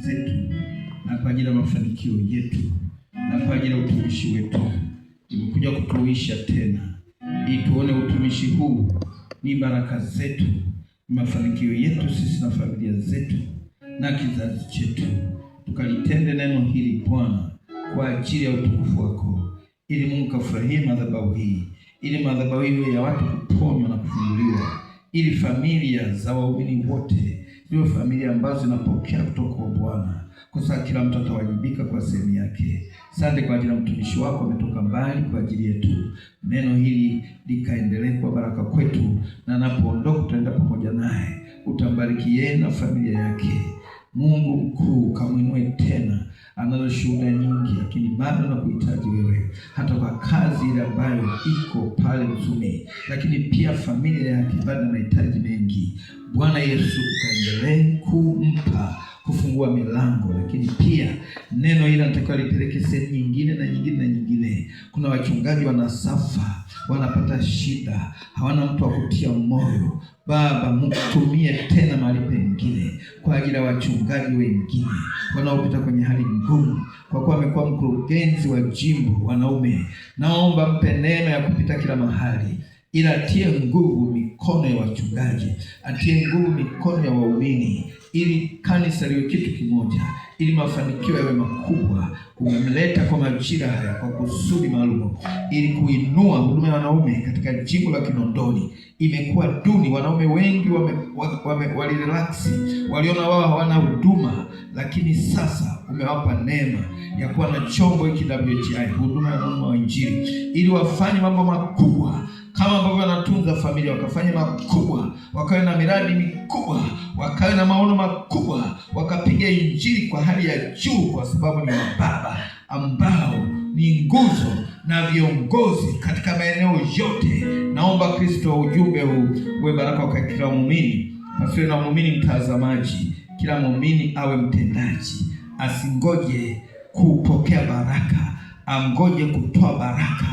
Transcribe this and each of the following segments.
zetu na kwa ajili ya mafanikio yetu na kwa ajili ya utumishi wetu. Imekuja kutuisha tena ili tuone utumishi huu ni baraka zetu, ni mafanikio yetu sisi na familia zetu na kizazi chetu. Tukalitende neno hili Bwana kwa ajili ya utukufu wako, ili Mungu kafurahie madhabahu hii, ili madhabahu hii ya watu kuponywa na kufunguliwa, ili familia za waumini wote ziwe familia ambazo zinapokea kutoka kwa Bwana, kwa sababu kila mtu atawajibika kwa sehemu yake. Asante kwa ajili ya mtumishi wako, ametoka mbali kwa ajili yetu. Neno hili likaendelee kuwa baraka kwetu, na anapoondoka tutaenda pamoja naye. Utambariki yeye na familia yake. Mungu mkuu, kamwinue tena. Anazo shuhuda nyingi, lakini bado nakuhitaji wewe, hata kwa kazi ile ambayo iko pale Mzumi, lakini pia familia yake bado mahitaji mengi. Bwana Yesu, ukaendelee kumpa kufungua milango, lakini pia neno hili anatakiwa lipeleke sehemu nyingine na nyingine na nyingine. Kuna wachungaji wanasafa, wanapata shida, hawana mtu wa kutia moyo. Baba, mtumie tena mahali pengine kwa ajili ya wachungaji wengine wanaopita kwenye hali ngumu, kwa kuwa amekuwa mkurugenzi wa jimbo wanaume. Naomba mpe neema ya kupita kila mahali, ila atie nguvu mikono ya wachungaji, atie nguvu mikono ya waumini, ili kanisa liwe kitu kimoja, ili mafanikio yawe makubwa. Umemleta kwa majira haya kwa kusudi maalum, ili kuinua huduma ya wanaume katika jimbo la Kinondoni. Imekuwa duni, wanaume wengi walirelaksi, waliona wao hawana huduma, lakini sasa umewapa neema ya kuwa na chombo hiki WHI, huduma ya wanaume wa Injili, ili wafanye mambo makubwa kama ambavyo wanatunza familia, wakafanya makubwa, wakawe na miradi mikubwa, wakawe na maono makubwa, wakapiga injili kwa hali ya juu, kwa sababu ni wababa ambao ni nguzo na viongozi katika maeneo yote. Naomba Kristo, ujumbe huu uwe baraka kwa kila muumini, pasiwe na muumini mtazamaji, kila muumini awe mtendaji, asingoje kupokea baraka, angoje kutoa baraka,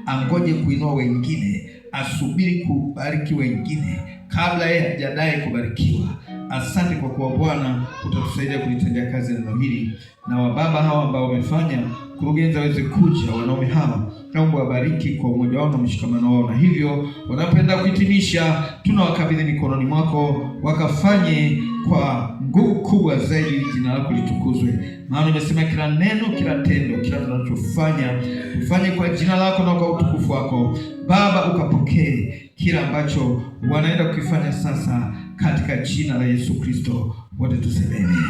angoje kuinua wengine, asubiri kubariki wengine kabla yeye hajadai kubarikiwa. Asante kwa kuwa Bwana utatusaidia kulitendea kazi neno hili, na wababa hawa ambao wamefanya kurugenzi aweze kuja, wanaume hawa naomba wabariki kwa umoja wao na mshikamano wao, na hivyo wanapenda kuhitimisha, tunawakabidhi mikononi mwako, wakafanye kwa nguvu kubwa zaidi, jina lako litukuzwe. Maana umesema kila neno, kila tendo, kila tunachofanya tufanye kwa jina lako na kwa utukufu wako. Baba, ukapokee kila ambacho wanaenda kukifanya sasa, katika jina la Yesu Kristo, wote tuseme amen.